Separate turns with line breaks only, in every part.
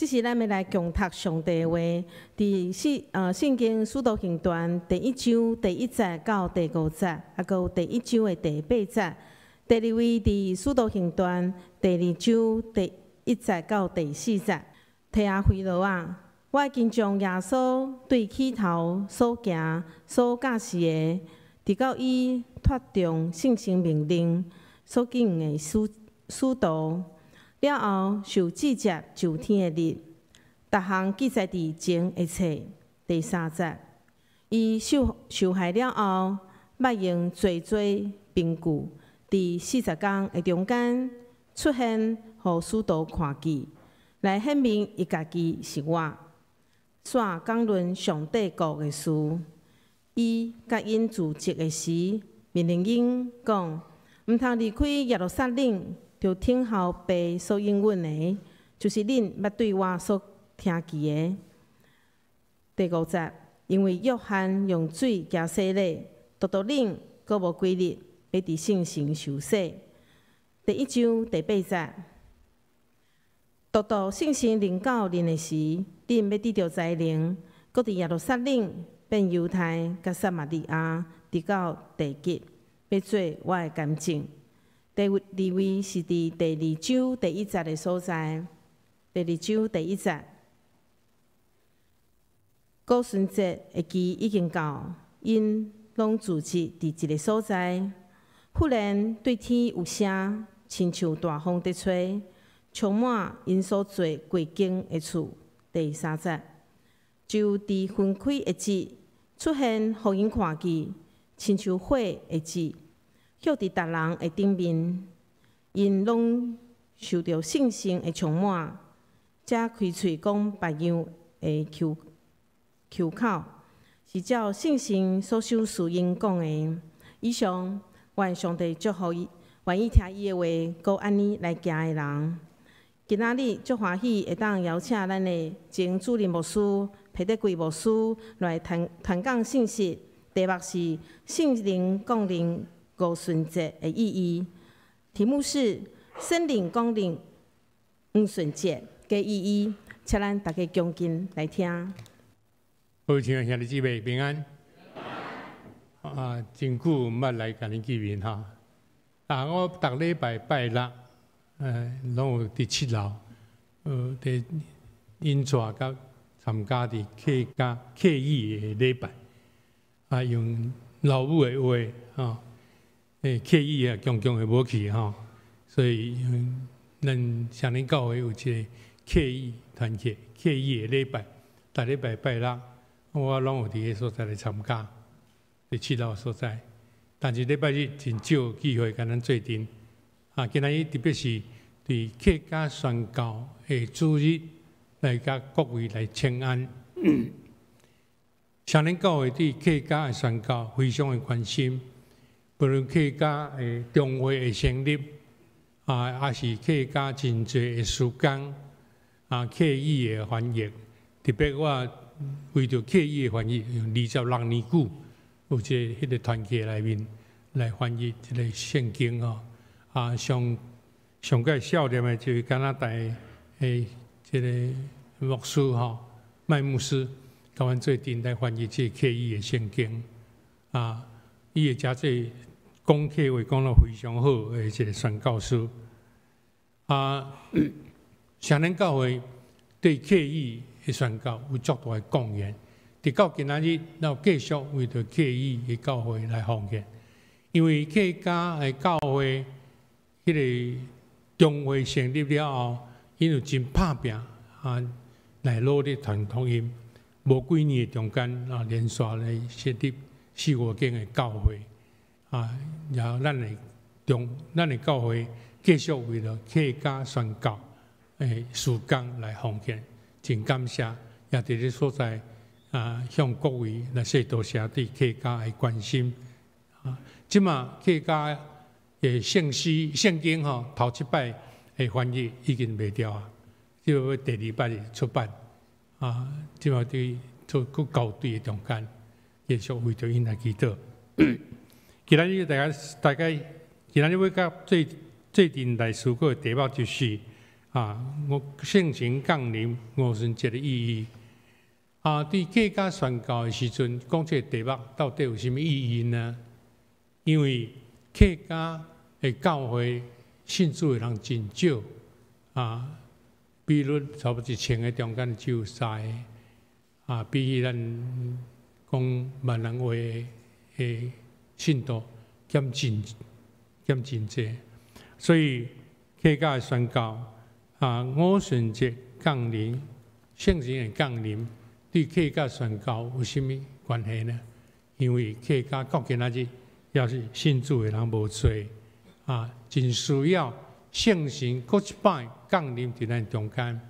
這是咱欲來共讀上帝話，佇聖經使徒行傳第一章第一節到第五節，抑閣有第一章的第八節。第二位佇使徒行傳第二章第一節到第四節。提阿非羅啊，我已經將耶穌對起頭所行所教示的，直到伊脫中聖神命令所揀的使徒了後，受至節就天的日，逐項記載佇前的冊第三節。伊受害了後，捌用濟濟憑據，佇40工的中間出現，予使徒看見，來顯明伊家己是活。煞講論上帝國的事。伊佮𪜶聚集的時，命令𪜶講，毋通離開耶路撒冷，著等候父所應允的，就是恁捌對我所聽見的。第五節，因為約翰用水行洗禮，獨獨恁閣無幾日，欲佇聖神受洗。第一章第八節，獨獨聖神臨到恁的時，恁欲得著才能，閣佇耶路撒冷、遍猶太、佮撒瑪利亞，直到地極，欲做我的見證。第二位是佇第二章第一節的所在。第二章第一節，五旬節的期已經到，𪜶攏聚集佇一个所在。忽然對天有聲，親像大風佇吹，充滿𪜶所坐貴間的厝。第三節，就佇分開的舌出現，予𪜶看見，親像火的舌，歇佇逐人的頂面，𪜶攏受著聖神的充滿，才開喙講別樣的口，是照聖神所賞賜𪜶講的。以上，願上帝祝福伊，願意聽伊的話，閣按呢來行的人。今仔日足歡喜會當邀請咱的前主任牧師裴德貴牧師來傳講信息，題目是聖靈降臨五旬節的意義。題目是聖靈降臨五旬節的意義，請咱大家恭敬來聽。
各位親愛兄弟姊妹平安。啊，真久毋捌來共恁見面吼。啊，我逐禮拜拜六，攏有佇七樓，佇引帶佮參加佇客家客語的禮拜。啊，用老母的話，吼，客語啊，強強會無去吼，所以咱雙連教會有一个客語團契、客語的禮拜，逐禮拜拜六，我攏有佇彼所在來參加，佇七樓所在。但是禮拜日真少機會共咱做陣。啊，今仔日特別是對客家宣教的主日來共各位來請安。雙連教會對客家的宣教非常的關心，無論客家的中會的成立，啊，抑是客家真濟的事工，啊，客語的翻譯，特別我為著客語的翻譯，用26年久，有一個彼个團契內面來翻譯這个聖經吼，啊，上上蓋少年的就是加拿大的這个牧師吼，麥牧師，共阮做陣來翻譯這个客語的聖經，啊，伊會誠濟講客話講得非常好的一个宣教師，啊，雙連教會對客語的宣教有足大的貢獻，直到今仔日，咱繼續為著客語的教會來奉獻，因為客家的教會，彼个中會成立了後，𪜶有真拍拚啊，來努力傳福音。無幾年的中間啊，連續來設立四五間的教會啊，然後咱的教會繼續為著客家宣教的事工來奉獻，真感謝，也佇這所在啊，向各位來說多謝對客家的關心啊。這馬客家的聖詩聖經吼，頭一擺的翻譯已經賣掉啊，這欲第二擺出版。啊，這馬佇做閣校對的中間，繼續為著𪜶來祈禱。今仔日大家大概，今仔日欲佮做陣來思考的題目就是啊，我聖神降臨五旬節的意義。啊，佇客家宣教的時陣，講這個題目到底有啥物意義呢？因為客家的教會信主的人真少，啊，比率差不多1000個中間只有三個，啊，比起咱講閩南話的信徒減真減真濟，所以客家的宣教啊，五旬節降臨，聖神的降臨，對客家宣教有啥物關係呢？因為客家到今仔日也是信主的人無濟，啊，真需要聖神閣一擺降臨佇咱中間。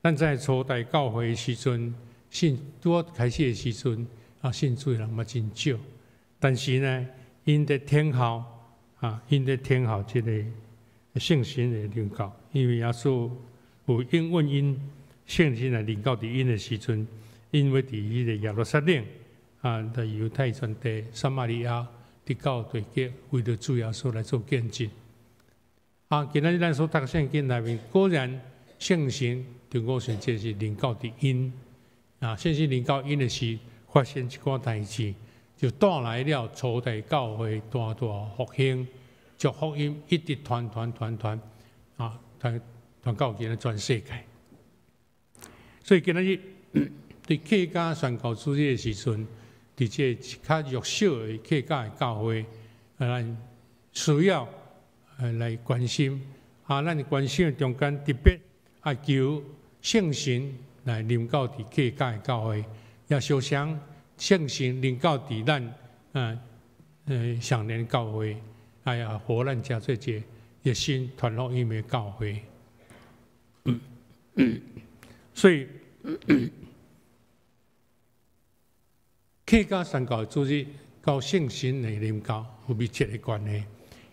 咱在初代教會的時陣，信拄仔開始的時陣，啊，信主的人嘛真少。但是呢，𪜶佇等候，啊，𪜶佇等候這个聖神的臨到，因為耶穌有應允𪜶聖神來臨到佇𪜶的時陣，𪜶欲佇彼个耶路撒冷啊，佇猶太全地、撒瑪利亞，直到地極，為著主耶穌來做見證。啊，今仔日咱所讀聖經內面，果然聖神佇五旬節是臨到佇𪜶，啊，聖神臨到𪜶的時，發生一寡代誌，就帶來了初代教會大大復興，將福音一直傳傳傳傳，啊，傳傳到今仔全世界。所以今仔日佇客家宣教主日的時陣，佇這個較弱小的客家的教會，咱需要來關心。啊，咱關心的中間特別愛求聖神來臨到佇客家的教會，也相像聖神臨到佇咱雙連教會，哎呀，予咱成做一個熱心傳福音的教會。所以，客家宣教主日佮聖神的臨到有密切的關係，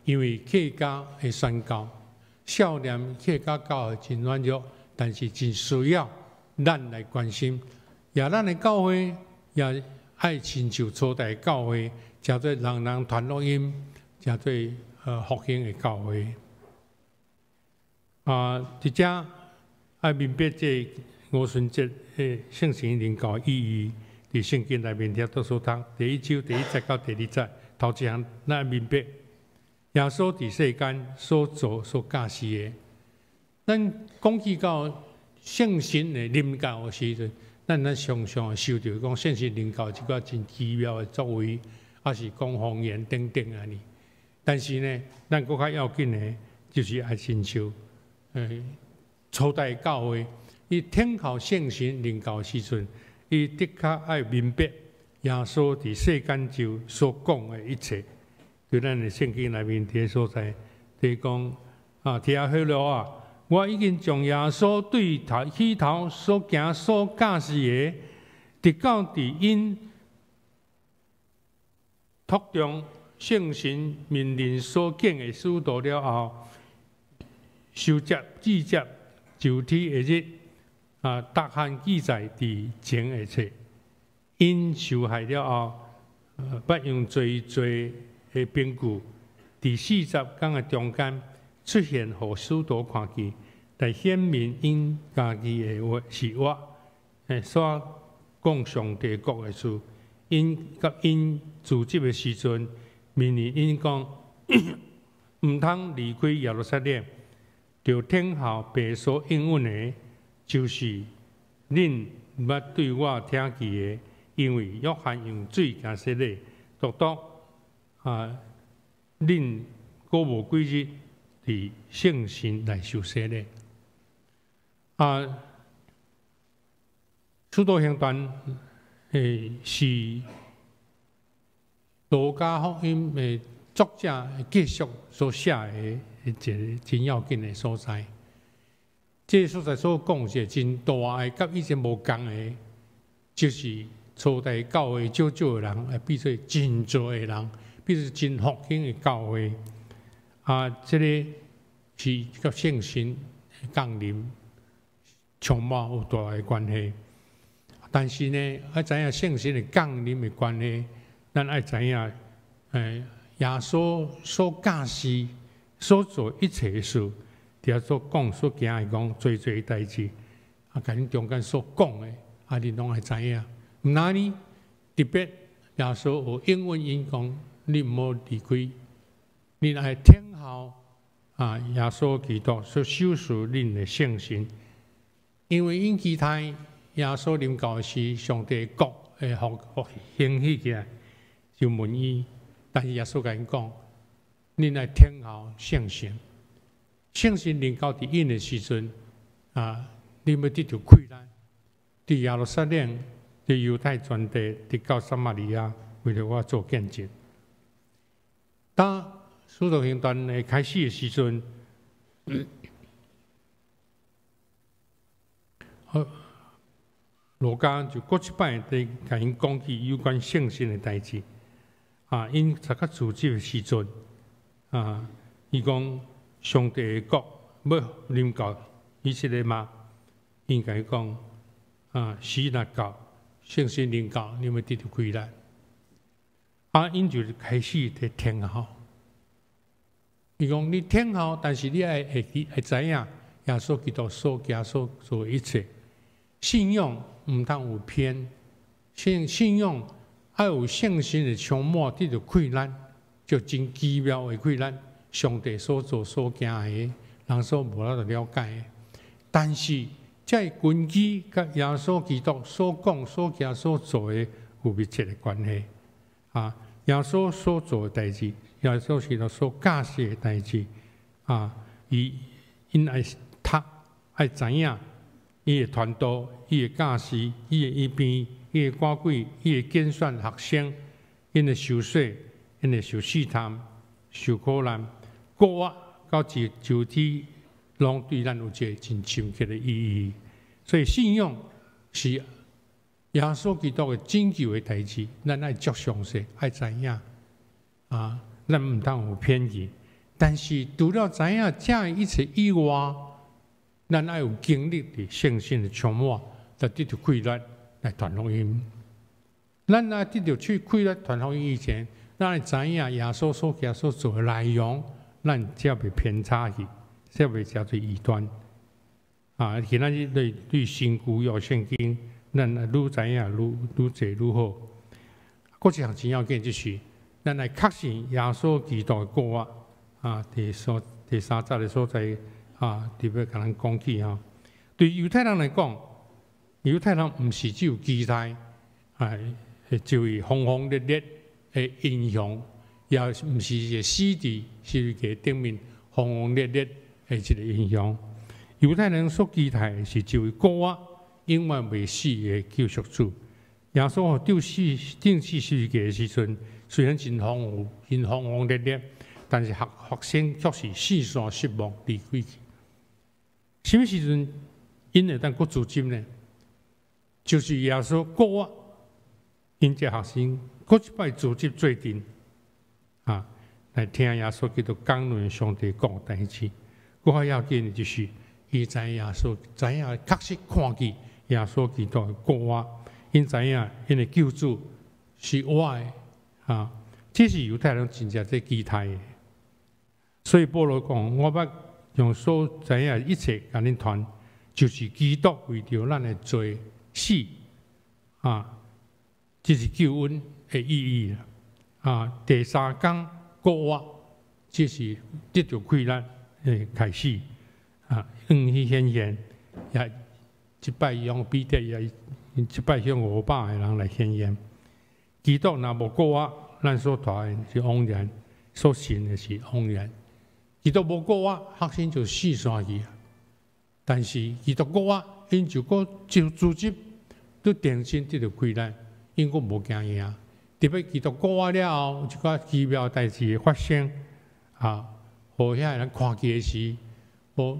因為客家的宣教，少年客家教會真軟弱，但是真需要咱來關心，也咱的教會也愛親像初代教會，成做人人傳福音，成做復興的教會。啊，佇遮愛明白這五旬節的聖神臨到意義，佇聖經內面遐都所讀第一章第一節到第二節，頭一項咱愛明白耶穌佇世間所做所教示的。咱講起到聖神的臨到的時陣，咱常常想著講聖神臨到這個真奇妙的作為，抑是講方言等等按呢。但是呢，咱閣較要緊的，就是愛親像初代教會，伊等候聖神臨到時陣，伊的確愛明白耶穌佇世間就所講的一切。佇咱的聖經內面佇个所在，佇講啊，提阿非羅啊，我已經將耶穌對頭起頭所行所教示的，直到佇𪜶託中聖神命令所揀的使徒了後，受洗節周天的日，啊，逐項記載佇前的冊。𪜶受害了後，捌用濟濟的憑據，佇40工的中間出現，予使徒看見，來顯明𪜶家己的話是活，煞講上帝國的事。𪜶佮𪜶聚集的時陣，命令𪜶講，毋通離開耶路撒冷，著等候父所應允的，就是恁捌對我聽見的。因為約翰用水行洗禮，獨獨啊，恁閣無幾日佇聖神來受洗禮。啊，使徒行傳是路加福音的作者繼續所寫的一个真要緊的所在。這个所在所講是真大的，佮以前無仝的，就是初代教會少少的人，會變做真濟的人，變做真復興的教會。啊，這个是佮聖神降臨充滿有大的關係。但是呢，愛知影聖神的降臨的關係，咱愛知影，耶穌所教示、所做一切的事，伫遐所講所行的講濟濟代誌，啊，共恁中間所講的，啊，恁攏會知影。毋但呢，特別耶穌有應允𪜶講，你毋好離開，恁愛聽候啊，耶穌基督所賞賜恁的聖神，因為𪜶期待耶穌臨到時，上帝國會復復興起來，就問伊，但是耶穌共𪜶講，恁愛聽候聖神，聖神臨到佇𪜶的時陣，啊，恁欲得著氣力，佇耶路撒冷、佇猶太全地，直到撒瑪利亞，為著我做見證。當使徒行傳的開始的時陣，好，路加就閣一擺佇共𪜶講起有關聖神的代誌。啊，𪜶讀較聚集的時陣，啊，伊講上帝的國欲臨到以色列嗎？𪜶共伊講，啊，時若到，聖神臨到，恁欲得著氣力。啊，𪜶就開始佇聽候。伊講你聽候，但是你愛會記會知影耶穌基督所行所做的一切。信仰毋通有偏，信信仰愛有聖神的充滿，得著氣力，就真奇妙的氣力。上帝所做所行的，人所無法度了解的。但是，這個根基佮耶穌基督所講、所行、所做的有密切的關係。啊，耶穌所做的代誌，耶穌基督所教示的代誌，啊，伊𪜶愛讀愛知影，伊的傳道、伊的教示、伊的醫病、伊的趕鬼、伊的揀選學生、𪜶的受洗、𪜶的受試探、受苦難，復活到就就天，攏對咱有一個真深刻的意義。所以信仰是耶穌基督的拯救的代誌，咱愛足詳細，愛知影啊，咱毋通有偏見。但是除了知影這一切以外，咱愛有經歷佇聖神的充滿，來得著氣力來傳福音。咱愛得著去氣力傳福音以前，咱愛知影耶穌所行所做的內容，咱才袂偏差去，才袂成做異端。啊，今仔日對對新舊約聖經，咱愈知影愈愈濟愈好。閣一項真要緊就是，咱愛確信耶穌基督的復活。啊，第三第三節的所在啊，特別共咱講起吼。對猶太人來講，猶太人毋是只有期待，啊，這位轟轟烈烈的英雄，也毋是一個死佇十字架頂面轟轟烈烈的一個英雄。猶太人所期待的是這位復活、永遠袂死的救贖主。耶穌釘死釘死十字架的時陣，雖然真豐富、真轟轟烈烈，但是學學生卻是四散失望離開去。啥物時陣𪜶會當閣聚集呢？就是耶穌復活，𪜶這學生閣一擺組織做陣，啊，來聽耶穌基督講論上帝國代誌。閣較要緊的就是，伊知影耶穌知影確實看見耶穌基督的復活，𪜶知影𪜶的救主是活的，啊，這是猶太人真正在期待的。所以保羅講，我捌用所知影一切共恁傳，就是基督為著咱的罪死，啊，這是救恩的意義啦。啊，第三工復活，這是得著氣力的開始。啊，向彼顯現，也一擺向彼得，也一擺向500個人來顯現。基督若無復活，咱所傳的是枉然，所信的是枉然。基督無復活，學生就四散去。但是基督復活，𪜶就閣就組織都重新得著氣力，𪜶閣無驚嚇。特別基督復活了後，有一寡奇妙代誌的發生，啊，予遐个人看見的時，無，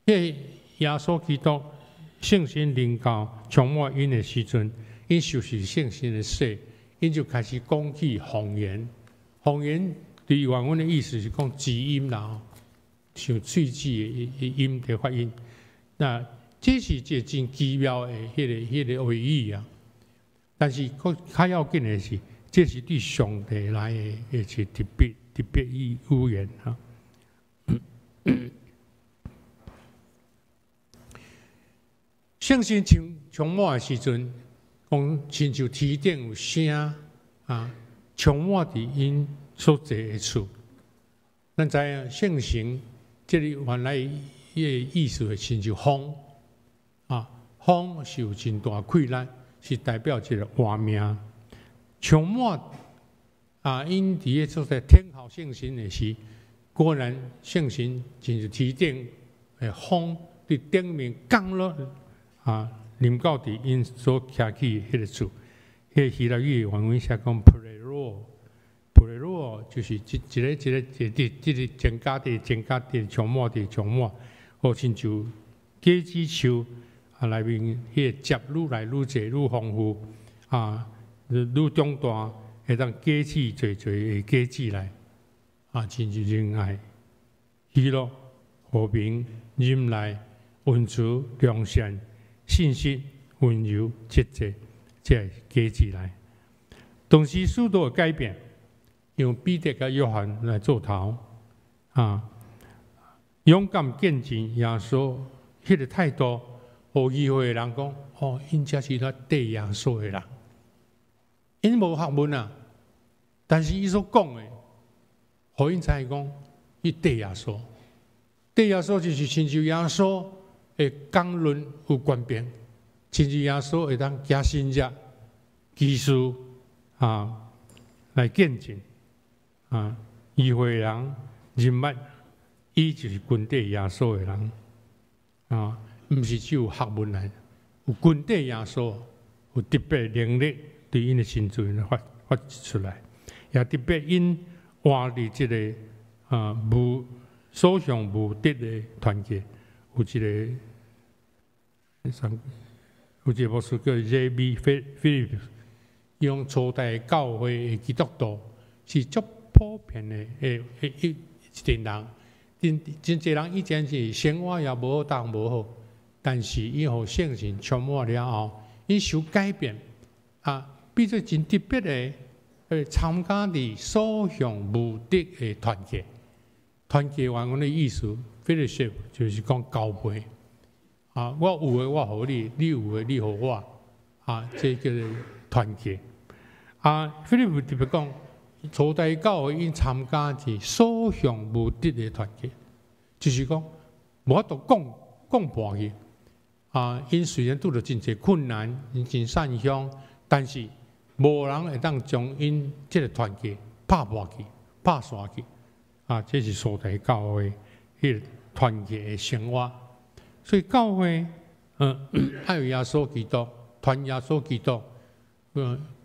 彼個耶穌基督聖神臨到充滿𪜶的時陣，𪜶受洗聖神的洗，𪜶就開始講起方言。方言對原文的意思是講舌音啦，像喙齒的音的發音。那這是一個真奇妙的彼個話語啊。但是閣較要緊的是，這是對上帝來的一個特別特別語語言哈。聖神充滿的時陣，講親像天頂有聲啊，充滿佇𪜶所坐的厝。咱知影聖神這个原來伊的意思係親像風啊，風是有真大氣力，是代表一個活命。充滿啊，𪜶佇个所在聽候聖神的時，果然聖神親像天頂的風佇頂面降落啊，臨到佇𪜶所徛起彼個厝。彼个希臘語原文寫講 πληρόω，πληρόω 就是一一个一个一個這個增加佇增加佇充滿佇充滿，好親像果子樹啊內面彼个汁愈來愈濟愈豐富啊，愈長大會當果子濟濟的果子來啊，親像仁愛、喜樂、和平、忍耐、恩慈、良善、信實、溫柔、節制，這個果子來。同時，使徒的改變，用彼得佮約翰來做頭，啊，勇敢見證耶穌彼個態度，予議會的人講：哦，𪜶這是來綴耶穌的人，𪜶無學問啊，但是伊所講的，予𪜶知影講，伊綴耶穌，綴耶穌就是親像耶穌的講論有權柄，親像耶穌會當行神蹟、奇事啊，來見證啊，議會人認捌伊就是跟綴耶穌的人啊，毋是只有學問來，有跟綴耶穌，有特別能力對𪜶的身份發出來，也特別𪜶活佇這个啊無所向無敵的團結，有一個牧師叫 J.B. Phillips，用初代教會的基督徒是足普遍的一群人，真濟人以前是生活也無好，當無好，但是伊予聖神充滿了後，𪜶受改變啊，變做真特別的，參加佇所向無敵的團結。團結原文的意思，fellowship 就是講交陪。啊，我有的我予你，你有的你予我，啊，這叫做團結。啊，菲利普特別講，初代教會𪜶參加是所向無敵的團結，就是講無法度講破去。啊，𪜶雖然拄著真濟困難，𪜶真散鄉，但是無人會當將𪜶這个團結拍破去、拍散去。啊，這是初代教會彼个團結的生活。所以教會，愛耶穌基督，傳耶穌基督，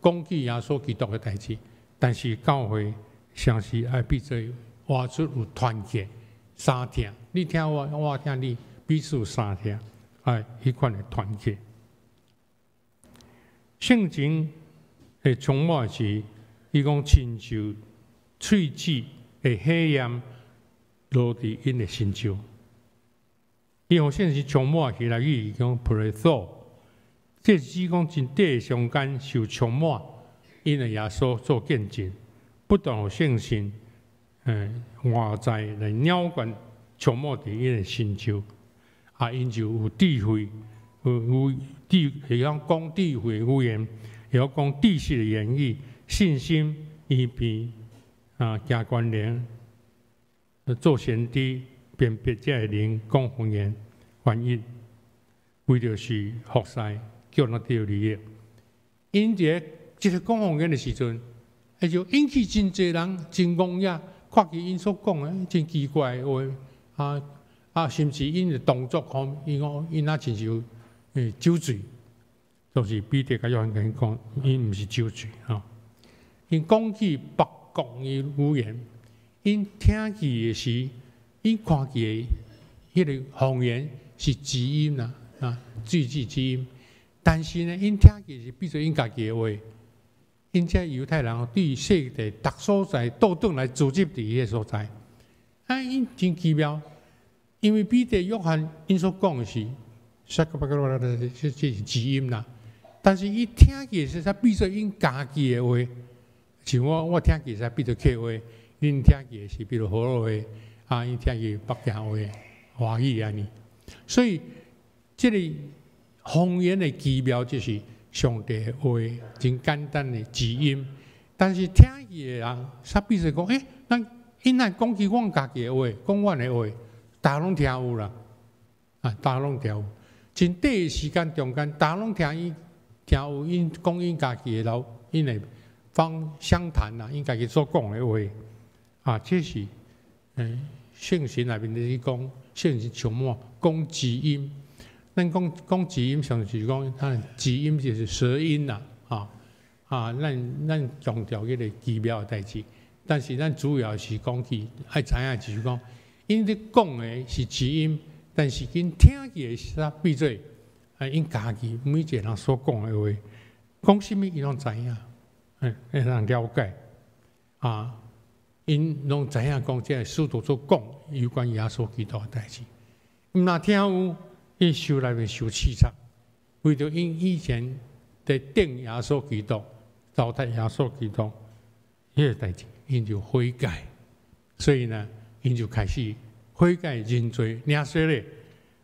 講起耶穌基督的代誌。但是教會常時愛變做活出有團結、相疼。你疼我，我疼你，彼此相疼，愛彼款的團結。聖靈的充滿是，伊講親像喙舌的火焰落佇𪜶的身上。伊予聖神充滿希臘語講 πληθώ，這是指講真短的瞬間受充滿，𪜶的耶穌做見證，不斷予聖神，外在來澆灌充滿佇𪜶的身上，啊，𪜶就有智慧，有智，會曉講智慧的語言，會曉講知識的言語，信心、醫病，啊，行權能，做先知，辨別這个靈，講方言，翻譯，為著是服侍，叫人得利益。𪜶佇咧這个講方言的時陣，就引起真濟人真戇訝，看見𪜶所講的真奇怪的話，啊，甚至𪜶的動作吼，伊講𪜶若親像酒醉，就是彼得佮約翰講，𪜶毋是酒醉吼。𪜶講起別國的語言，𪜶聽見的時，𪜶看見的彼个方言是字音啦，啊，句句之音。但是呢，𪜶聽見是變做𪜶家己的話。𪜶這猶太人對世界逐所在倒轉來聚集佇彼个所在，啊，𪜶真奇妙，因為彼得、約翰𪜶所講的是，這是字音啦。但是伊聽見是才變做𪜶家己的話，像我聽見是變做客話，恁聽見是變做河洛話，啊，𪜶聽見北京話、華語按呢。所以這个予方言的奇妙就是上帝的話，真簡單的字音，但是聽去的人，啥比如講，咱𪜶若講起阮家己的話，講阮的話，大家攏聽有啦，啊，大家攏聽有。真短的時間中間，大家攏聽伊聽有𪜶講𪜶家己的老，𪜶的方相談啦，𪜶家己所講的話，啊，這是聖神內面就是講聖神充滿講字音。咱講講字音，上是講，咱字音就是舌音啦，啊啊，咱強調彼个奇妙的代誌，但是咱主要是講起愛知影，就是講，𪜶咧講的是字音，但是𪜶聽起的是啥變做，啊，𪜶家己每一個人所講的話，講啥物𪜶攏知影，會當了解，啊，𪜶攏知影講這个使徒所講有關耶穌基督的代誌，毋若聽有。𪜶受內面受刺插，為著𪜶以前佇釘耶穌基督、糟蹋耶穌基督，彼个代誌，𪜶就悔改，所以呢，𪜶就開始悔改認罪、領洗禮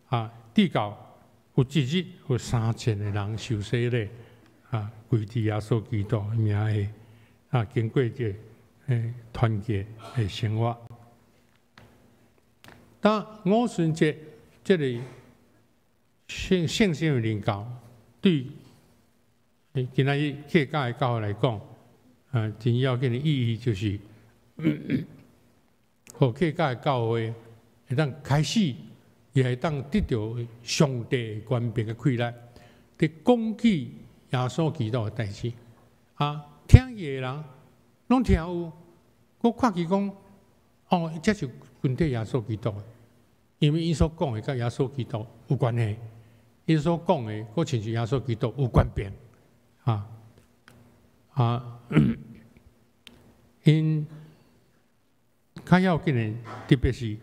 啊，直到有一日有3000個人受洗禮啊，歸佇耶穌基督名下啊，經過這個團結的生活。當五旬節這个聖神的臨到，對今仔日客家的教會來講，啊，真要緊的意義就是，予客家的教會會當開始，也會當得著上帝權柄的氣力，佇講起耶穌基督的代誌，啊，聽伊的人攏聽有，閣看見講，哦，這是群體耶穌基督的，因為𪜶所講的佮耶穌基督有關係，𪜶所講的閣親像耶穌基督有權柄，啊啊，𪜶較要緊的，特別是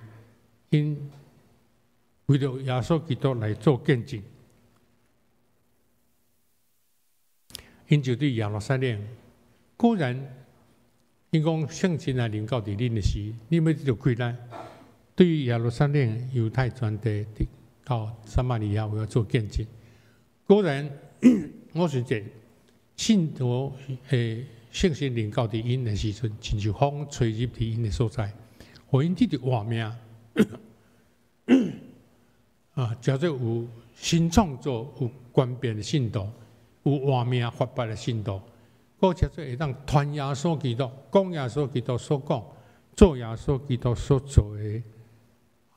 𪜶為著耶穌基督來做見證，𪜶就對耶路撒冷，果然，𪜶講聖神來臨到佇恁的時，恁欲得著氣力，對耶路撒冷、猶太全地，到撒瑪利亞，為我做見證。果然，五旬節信徒的聖神臨到佇𪜶的時陣，親像風吹入佇𪜶的所在，予𪜶得著活命，啊，叫做有新創造、有權柄的信徒，有活命發白的信徒，閣叫做會當傳耶穌基督、講耶穌基督所講、做耶穌基督所做的，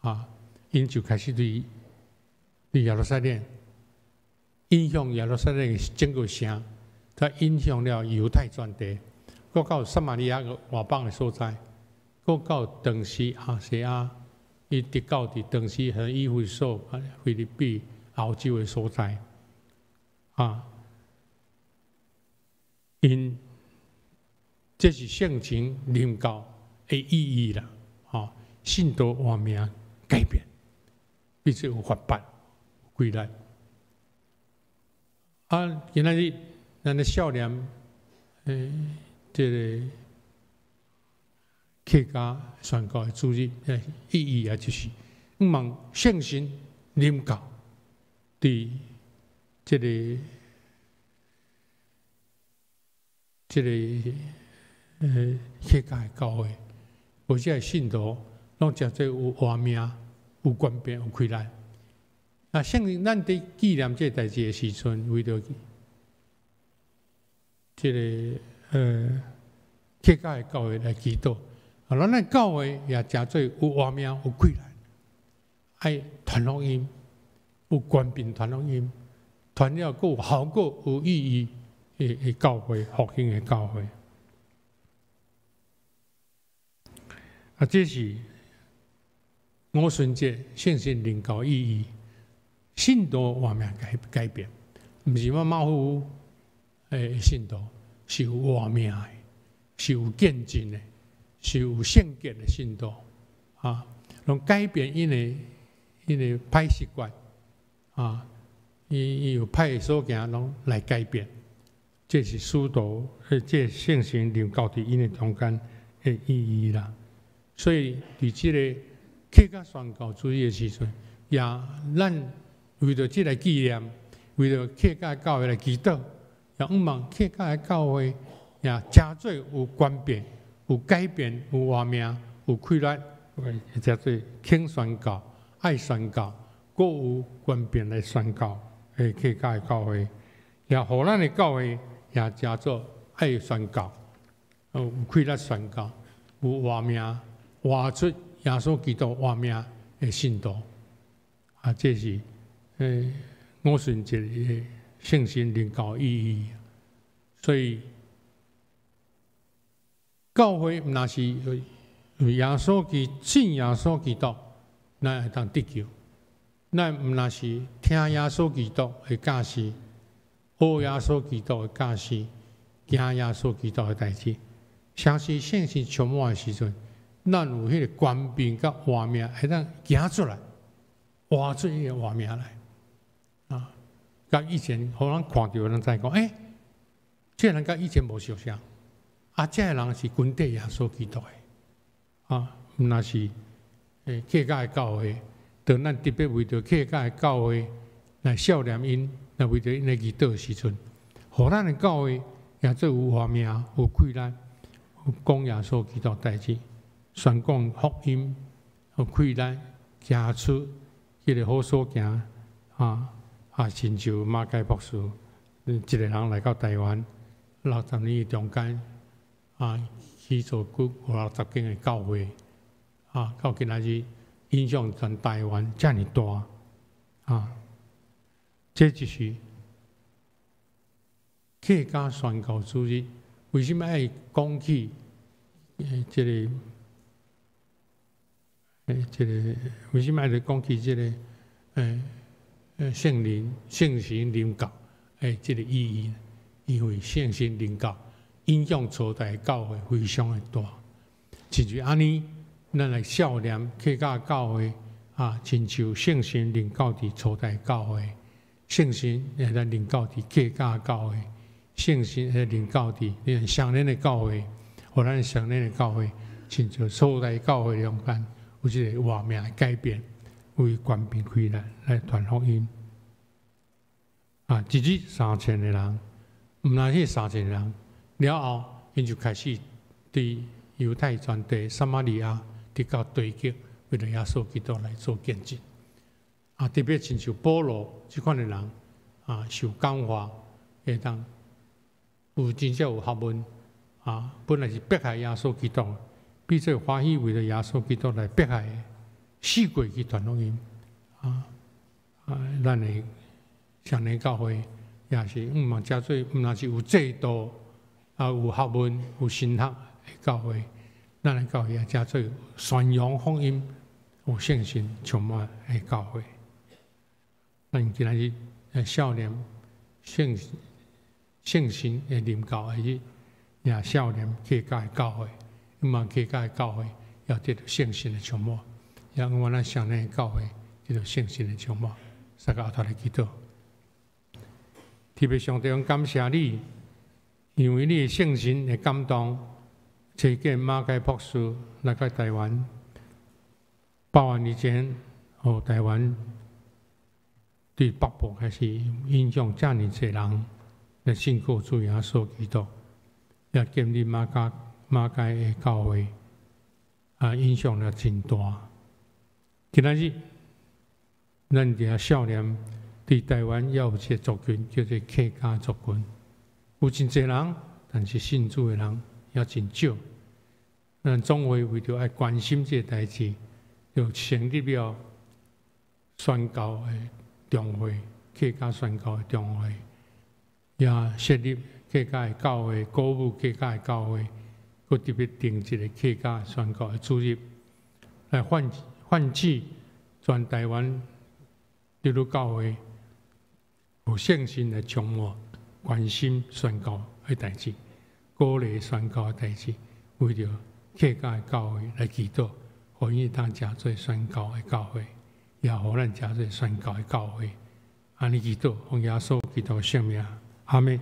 啊，𪜶就開始對耶路撒冷影響耶路撒冷的整個城，才影響了猶太全地，閣到撒瑪利亞个外邦的所在，閣到當時亞細亞，伊直到佇當時和以弗所、腓立比、歐洲的所在，啊，𪜶這是聖神臨到的意義啦，吼，信徒活命改變，必須有發白歸來。啊，今仔日咱的少年，這个客家宣教的主日，意義啊，就是向望聖神臨到，佇這个客家的教會，無這个信徒攏誠濟有活命、有權柄、有氣力。啊，聖靈，咱佇紀念這个代誌的時陣，為著這个客家的教會來祈禱。啊，咱的教會也誠濟有活命、有氣力，愛傳福音，有權柄傳福音，傳了閣有效果、有意義的教會，復興的教會。啊，這是五旬節聖神臨到意義，信徒活命改變，毋是馬馬虎虎的信徒，是有活命的，是有見證的，是有聖潔的信徒，啊，攏改變𪜶的歹習慣，啊，伊有歹的所行，攏來改變。這是使徒，這聖神臨到佇𪜶的中間的意義啦。所以，佇這个客家宣教主日的時陣，也咱為著這个紀念，為著客家教會來祈禱，也向望客家教會也誠濟有轉變、有改變、有活命、有氣力，誠濟肯宣教、愛宣教，閣有權柄來宣教的客家教會，也予咱的教會也誠做愛宣教，有氣力宣教，有活命，活出耶穌基督活命的信徒。啊，這是五旬節的聖神臨到意義。所以教會毋若是耶穌基信耶穌基督，咱會當得救；咱毋若是聽耶穌基督的教示，學耶穌基督的教示，行耶穌基督的代誌。相信聖神充滿的時陣，咱有彼个權柄佮活命，會當行出來，活出彼个活命來。啊，佮以前予人看著，人知講，欸，這个人佮以前無相像，啊，這个人是跟綴耶穌基督的，啊，毋若是客家的教會，當咱特別為著客家的教會來數念𪜶，來為著𪜶來祈禱的時陣，予咱的教會也做有活命、有氣力，有講耶穌基督代誌，宣講福音，有氣力，行出彼个好所行，啊啊，親像馬偕博士一个人來到台灣，60年中間啊，去做幾五六十間的教會，啊，到今仔日影響全台灣遮爾大，啊，這就是客家宣教主日。為啥物愛講起？這个，這个為啥物愛來講起這个？聖靈、聖神臨到，這个意義，因為聖神臨到影響初代教會非常的大。親像按呢，咱來數念客家教會啊，親像聖神臨到佇初代教會，聖神會來臨到佇客家教會，聖神會臨到佇雙連的教會，予咱雙連的教會，親像初代教會中間有這个活命的改變。為權柄開來來傳福音啊！一日3000個人，毋但彼三千個人了後，𪜶就開始對猶太全地、撒瑪利亞，直到地極，為著耶穌基督來做見證。啊，特別親像保羅這款的人啊，受感化會當有真正有學問啊，本來是迫害耶穌基督，變做歡喜為著耶穌基督來迫害的。四過去傳福音，啊啊！咱的雙連教會也是，嘛，誠濟，毋若是有制度，啊，有學問、有神學的教會，咱的教會也誠濟宣揚福音、有聖神充滿的教會。咱今仔日數念聖聖神的臨到的日，也數念客家的教會，嘛客家的教會也得著聖神的充滿。讓我咱雙連教會得著聖神的充滿，大家一來祈禱。特別上帝，感謝你，因為你的聖神的感動，差遣馬偕博士來到台灣，100萬年前，予台灣對北部開始影響遮爾濟人來信靠主耶穌基督，也建立馬偕馬偕的教會，啊，影響了真大。今仔日，咱佇遐數念，佇台灣也有一個族群叫做客家族群，有真濟人，但是信主的人也真少。咱總會為著愛關心這个代誌，就成立了宣教的中會，客家宣教的中會，也設立客家的教會，鼓舞客家的教會，閣特別定一个客家宣教的主日，來喚喚起全台灣基督教會有聖神的充滿，關心宣教的代誌，鼓勵宣教的代誌，為著客家的教會來祈禱，予𪜶當成做宣教的教會，也予咱成做宣教的教會。按呢祈禱，奉耶穌基督的聖名，阿們。